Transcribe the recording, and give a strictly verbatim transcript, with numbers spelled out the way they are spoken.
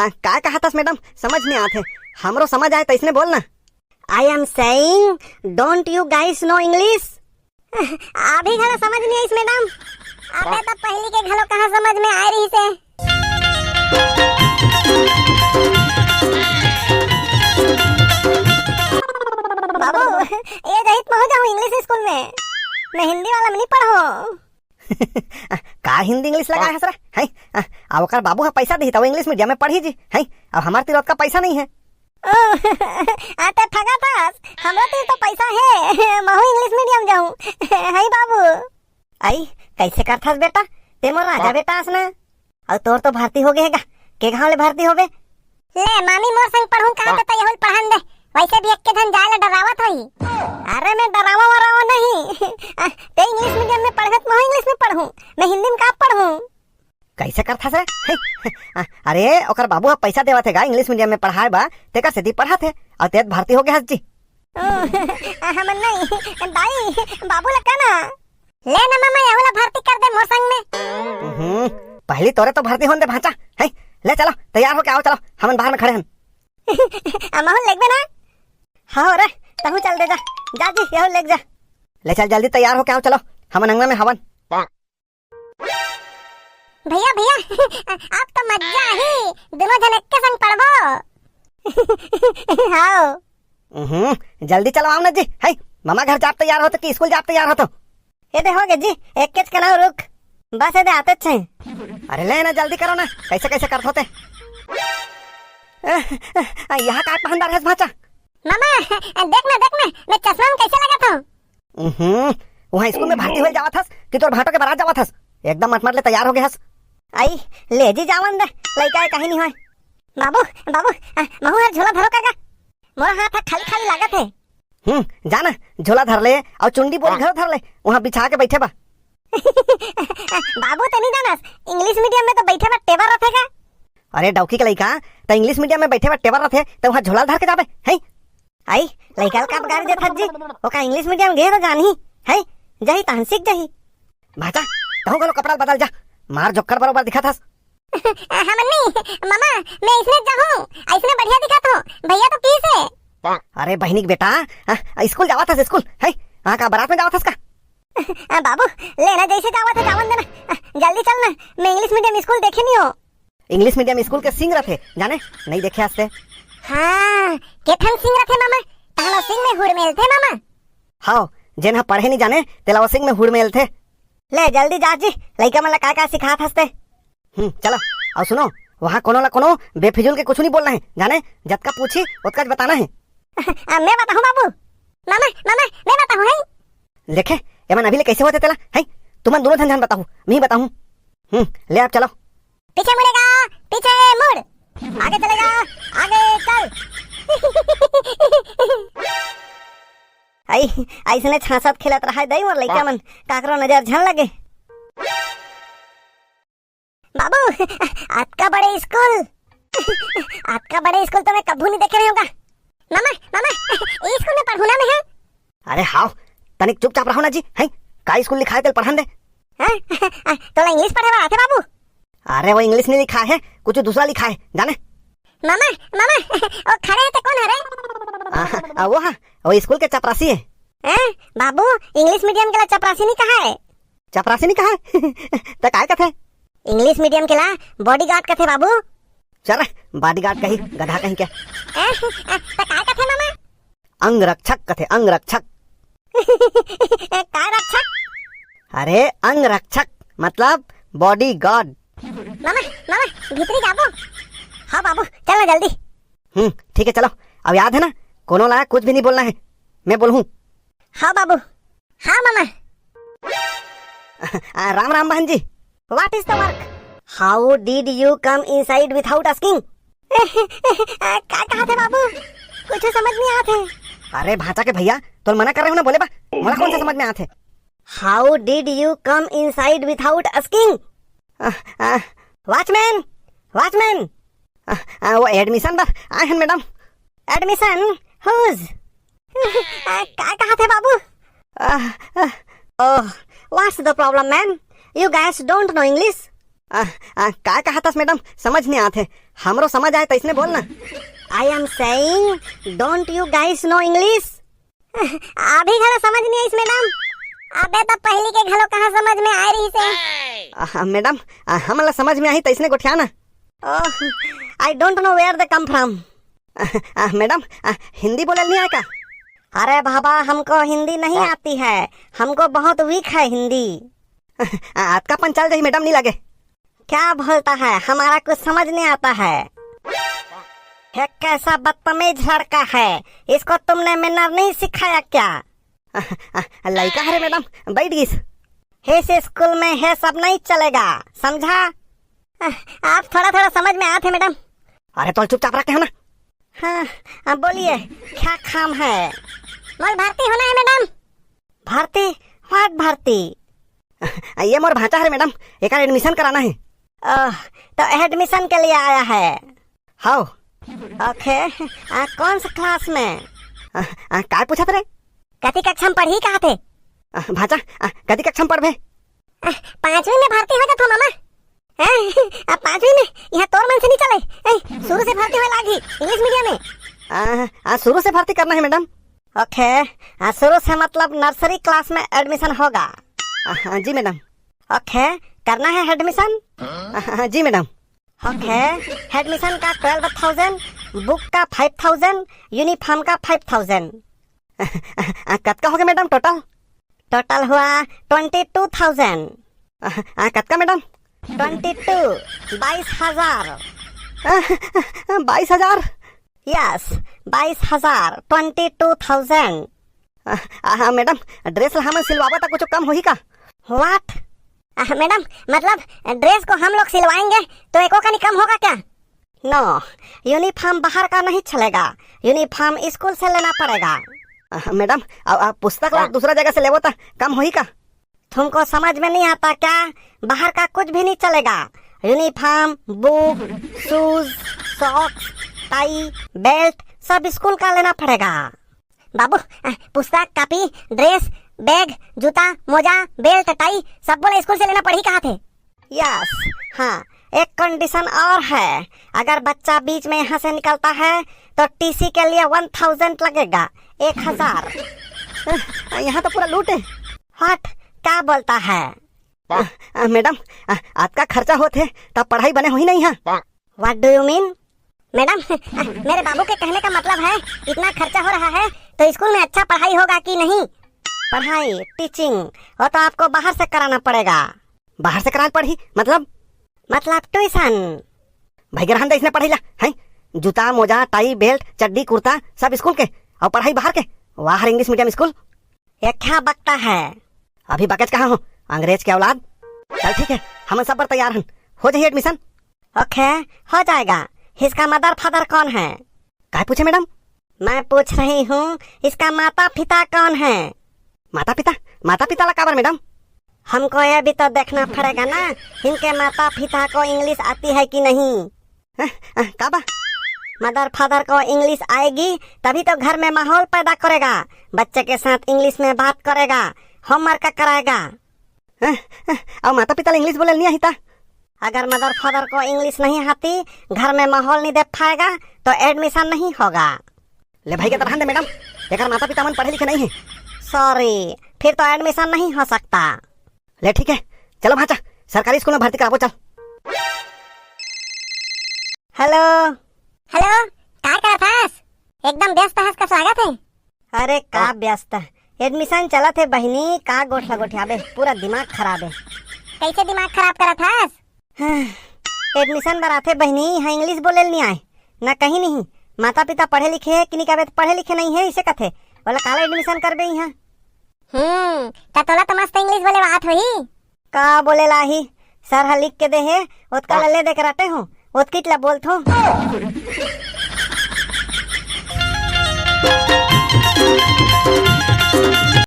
अ, का कहत हस मैडम? समझ नहीं आत हे। हमरो समझ आए तइसने बोल ना। I am saying, don't you guys know English? अभी घला समझ नहीं आइस मैडम। अबे तो पहली के घलो कहाँ समझ में आए रहिसे। बाबू, ए जाही त महूँ जाहूँ English school में। मैं हिंदी वाला में नहीं पढ़हूँ। का हिंदी English लगाए हस रे? हैं? आ, आ, ओकर बाबू ह पैसा दिही त वो English medium में पढ़ही जी, हैं? अब हमार तीर ओतका पैसा नहीं है। ओ, आ, ते ठगत हस, हमरो तीर तो पैसा है, महूँ English medium जाहूँ। हैं बाबू? आई, कैसे करथस बेटा? ते मोर राजा बेटा अस ना। अउ तोर तो भर्ती हो गे हे गा। के गाँव ले भर्ती होबे? ले, मामी मोर संग पढ़हूँ कहा थे त यहू ल पढ़न दे। वैसे भी एक्के झन जाए ला डरावत होही। अरे, मैं डरावा वरावा नहीं। आ, ते English medium में पढ़बे त महूँ English में पढ़हूँ। मैं हिंदी में का पढ़हूँ? कैसे करथस रे? अ-, अरे, ओकर बाबू ह पैसा देवत हे गा English medium में पढ़ाए बा, तेकर सेती पढ़ात हे, अउ ते भर्ती हो गे हस जी। ओ, हमन नहीं, दाई, बाबू ला कह ना। ले ना मामा, यहू ला भर्ती कर दे मोर संग में। हम्म, पहली तोरे तो भर्ती होन दे भांचा। हैं? ले चलो, तैयार होके आओ, चलो, हमन बाहर में खड़े हन। महूँ ल लेगबे ना? हाँ रे, तहूँ चल दे जा। जा जी, यहू ल लेग जा। ले चल, जल्दी तैयार होके आओ, चलो, हमन अंगना में हवन। भैया, भैया, अब तो मजा आही, दुनों झन एक्के संग पढ़बो। हाँ। हम्म, जल्दी चलो आओ ना जी। है, मामा घर जाब तैयार होथो कि स्कूल जाब तैयार होथो? ए दे हो गे जी, एक्केच कन अउ रुक। बस ए दे आतेच हे। अरे ले ना, जल्दी करो ना, कैसे कैसे करत होते। अ, अ, अ, यहाँ का पहन डारे हस भांचा? मामा, देख ना, देख ना, मैं चश्मा में कैसे लगत हूँ? उहुं, उहाँ स्कूल में भर्ती होए जावत हस कि तोर भांटो के बरात जावत हस? एकदम मटमट ले तैयार हो गे हस। आई, ले जी जावन दे, लइका ए कहीं नहीं होय। बाबू, बाबू, आ, महूँ हर झोला धरो का गा? मोर हाथ ह खाली खाली लागत हे। हम्म, जा ना, झोला धर ले, अउ चुंडी बोरी घलो धर ले, उहाँ बिछा के बैठे बा। बाबू, ते नहीं जानस, English medium में तो बैठे बर टेबल रथे का? अरे डौकी के लइका, त English medium में बैठे बर टेबल रथे, त उहाँ झोला धर के जाबे, हैं? आई, लइका ल का गारी देथस जी? ओका English medium गे त जानही, है? जाही तहन सीख जाही। भांचा, तहूँ घलो कपड़ा ल बदल जा, मार जोक्कर बरोबर दिखत हस। हमन नहीं, मामा, मैं इसने जाहूँ, इसने बढ़िया दिखत हो, भैया तो किस है? अरे बहिनी के बेटा, आ, स्कूल जावत हस स्कूल, है? हाँ का बरात में जावत हस का? आ, बाबू, ले ना जैसे जावत है जावन देना, आ, जल्दी चल ना, मैं English medium स्कूल देखे नहीं हो। English medium स्कूल के सींग रथे, जाने? नहीं देखे हस ते। हाँ, के ठन सींग रथे मामा? तहनो सींग में हुड़ मेलथे मामा। हाव, जेन ह पढ़े नहीं जाने, तेला वो सींग में हुड़ मेलथे। ले, जल्दी जा जी, लइका मन ला का-का सिखात हस ते। हम्म, चलो, अउ सुनो, वहाँ कोनो ला कोनो बेफिजूल के कुछ नहीं बोलना है, जाने? जतका पूछी, ओतका ज बताना है। आ, मैं बताहूँ बाबू। मामा, मामा, मैं बताहूँ, है? देखे, एमन अभी ले कैसे होथे तेला, हैं? तुमन दुनों झन झन बताहू, मैं ही बताहूँ। हम्म, ले अब चलो। पीछे मुड़ेगा, पीछे मुड़। आगे चलेगा, आगे चल। आई, अइसने छांसत खेलत रहाय दई मोर लइका मन, काकरो नजर झन लगे। बाबू, अतका बड़े स्कूल, अतका बड़े स्कूल तो मैं कभू नहीं देखे रहे हूँ गा। मामा, मामा, ये स्कूल में पढ़हूँ ना मैं, हैं? अरे हाव, तनिक चुपचाप रहो ना जी, हैं? का स्कूल लिखाय तेल पढ़न दे। हैं? तोला English पढ़े बर आथे बाबू? अरे वो English नहीं लिखाय हे, कुछ दूसरा लिखाय हे, जाने। मामा, मामा, वो खड़े हे ते कोन हरे? आ, आ, वो हा, वो स्कूल के चपरासी हे। हैं? बाबू, English medium के ला चपरासी नहीं कहाय। चपरासी नहीं कहाय? त काय कथे? English medium के ला bodyguard कथे बाबू। चल, bodyguard कही, गधा कहीं के। हैं? त काय कथे मामा? अंग रक्षक कथे, अंग रक्षक। काय रक्षक? अरे, अंग रक्षक, मतलब bodyguard। मामा, मामा, भीतरी जाबो? हाँ बाबू, चल ना जल्दी। हम्म, ठीक है, चलो। अब याद है ना, कोनो ला कुछ भी नहीं बोलना है, मैं बोलहूँ। हाँ बाबू। हाँ मामा। आ, राम राम बहन जी। What is the work? How did you come inside without asking? आ, का कहाथे बाबू? कुछ समझ नहीं आथे। अरे भांचा के भैया, तोल मना कर रहे हो ना बोले बा, मोला कौन सा समझ में आथे? How did you come inside without asking? आ, आ, watchman, watchman। आ, आ, वो admission बर आए हन मैडम। Admission? Whose? आ, का कहाथे बाबू? आ, आ, oh, what's the problem, man? You guys don't know English? आ, आ, का कहत हस मैडम? समझ नहीं आत हे। हमरो समझ आए तइसने बोल ना। I am saying, don't you guys know English? अभी घलो समझ नहीं आइस मैडम। अबे तो पहली के घलो कहाँ समझ में आए रहिस हे। आ, मैडम, आ, हमन ला समझ में आही तइसने गोठिया ना। Oh, I don't know where they come from. आ, आ, मैडम, आ, हिंदी बोलल नहीं आए का? अरे बाबा, हमको हिंदी नहीं आती है, हमको बहुत वीक है हिंदी। आ, अतका पन चल जाही मैडम, नहीं लगे। क्या बोलता है, हमारा कुछ समझ नहीं आता है। ये कैसा बदतमीज लड़का है, इसको तुमने मैनर नहीं सिखाया क्या? आ, आ, लइका हरे मैडम, बैठ गईस। इस स्कूल में ये सब नहीं चलेगा, समझा? आ, आप थोड़ा थोड़ा समझ में आते मैडम। अरे तो चुपचाप रखे हो ना। हाँ, अब बोलिए, क्या काम है? मोर भर्ती होना है मैडम। भर्ती? What भर्ती? ये मोर भांचा हरे मैडम, एकर एडमिशन कराना है। ओह, तो एडमिशन के लिए आया है? हाउ। ओके, आ, कौन सा क्लास में? आ, आ, काय पूछत रे? कति कक्षा में पढ़ही कहा थे? आ, भांचा, आ, कति कक्षा में पढ़बे? आ, पांचवी में भर्ती हो जात हो मामा। हैं? अब पांचवी में यहाँ तोर मन से नहीं चले। ए, शुरू से भर्ती होए लागी इंग्लिश मीडियम में। आ, आ, शुरू से भर्ती करना है मैडम। ओके, आ, शुरू से मतलब नर्सरी क्लास में एडमिशन होगा। आ, हाँ जी मैडम। ओके, करना है एडमिशन? आ, हाँ जी मैडम। ओके, एडमिशन का ट्वेल्व थाउजेंड, बुक का फाइव थाउजेंड, यूनिफॉर्म का फाइव थाउजेंड। आ, कतका हो गया मैडम टोटल? टोटल हुआ ट्वेंटी टू थाउजेंड। आ, आ, कतका मैडम? ट्वेंटी टू, बाईस हजार। आ, आ, बाईस हजार? यस, बाईस हजार, ट्वेंटी टू थाउजेंड। आ, आ, हाँ मैडम, ड्रेस ला हमन सिलवाबो त कुछ कम होही का? व्हाट? आ, मैडम, मतलब ड्रेस को हम लोग सिलवाएंगे तो एको कनी कम होगा क्या? नो, यूनिफॉर्म बाहर का नहीं चलेगा, यूनिफॉर्म स्कूल से लेना पड़ेगा। आ, मैडम, आ, आ, पुस्तक ला दूसरा जगह से लेबो त कम होही का? तुमको समझ में नहीं आता क्या? बाहर का कुछ भी नहीं चलेगा। Uniform, book, shoes, socks, tie, belt सब स्कूल का लेना पड़ेगा। बाबू, अ, पुस्तक, कॉपी, ड्रेस, बैग, जूता, मोजा, बेल्ट, टाई सब बोले स्कूल से लेना पड़ही कहा थे। यस, हाँ, एक कंडीशन और है, अगर बच्चा बीच में यहाँ से निकलता है तो टीसी के लिए वन थाउजेंड लगेगा, एक हजार। अ, यहाँ तो पूरा लूट है। व्हाट? क्या बोलता है? आ, आ, मैडम, आ, अतका खर्चा होत हे, तब पढ़ाई बने होही नहीं है? What do you mean? Madam, आ, मेरे बाबू के कहने का मतलब है, इतना खर्चा हो रहा है, तो स्कूल में अच्छा पढ़ाई होगा कि नहीं? पढ़ाई, टीचिंग, वो तो आपको बाहर से कराना पड़ेगा। बाहर से कराना पड़ही, मतलब? मतलब ट्यूशन। भाई, रहन दे इसने पढ़ाई ला, हैं? जूता, मोजा, टाई, बेल्ट, चड्डी, कुर्ता, सब स्कूल के, और पढ़ाई बाहर के। वाह, इंग्लिश मीडियम स्कूल। ये क्या बकता है? अभी बकत कहाँ हो, अंग्रेज के औलाद। चल ठीक है, हमन सब बर तैयार हन, हो जाही एडमिशन। ओके, हो जाएगा। इसका मदर फादर कौन है? काय पूछे मैडम? मैं पूछ रही हूँ, इसका माता पिता कौन है? माता पिता? माता पिता ला काबर मैडम? हमको ये भी तो देखना पड़ेगा ना, इनके माता पिता को इंग्लिश आती है कि नहीं? हैं? अ, का बा? मदर फादर को इंग्लिश आएगी, तभी तो घर में माहौल पैदा करेगा, बच्चे के साथ इंग्लिश में बात करेगा, होमवर्क कराएगा। हैं? हैं? अउ माता पिता ला इंग्लिश बोले नहीं आही ता? अगर मदर फादर को इंग्लिश नहीं आती, घर में माहौल नहीं दे पाएगा, तो एडमिशन नहीं होगा। ले भाई के तरह दे मैडम, एकर माता पिता मन पढ़े लिखे नहीं है। सॉरी, फिर तो एडमिशन नहीं हो सकता। ले ठीक है, चलो भांचा, सरकारी स्कूल में भर्ती कराबो, चल। हेलो। हेलो, का करत हस? एकदम व्यस्त हस, कस लागत हे। अरे का व्यस्त, एडमिशन चलत हे बहिनी, का गोठला गोठियाबे, पूरा दिमाग खराब हे। कैसे दिमाग खराब करत हस? एडमिशन बर आथे बहिनी, इहाँ इंग्लिश बोले ल नहीं आए, ना कहीं नहीं। माता पिता पढ़े लिखे हे कि नहीं कहबे, त पढ़े लिखे नहीं हे, इसे कथे। ओला काला एडमिशन करबे इहाँ? हम्म, त तोला तो मस्त इंग्लिश बोले आत होही। का बोले ला आही? सर ह लिख के दे हे, ओतका ला ले दे के रटे हो, ओतकीच ला बोलथो।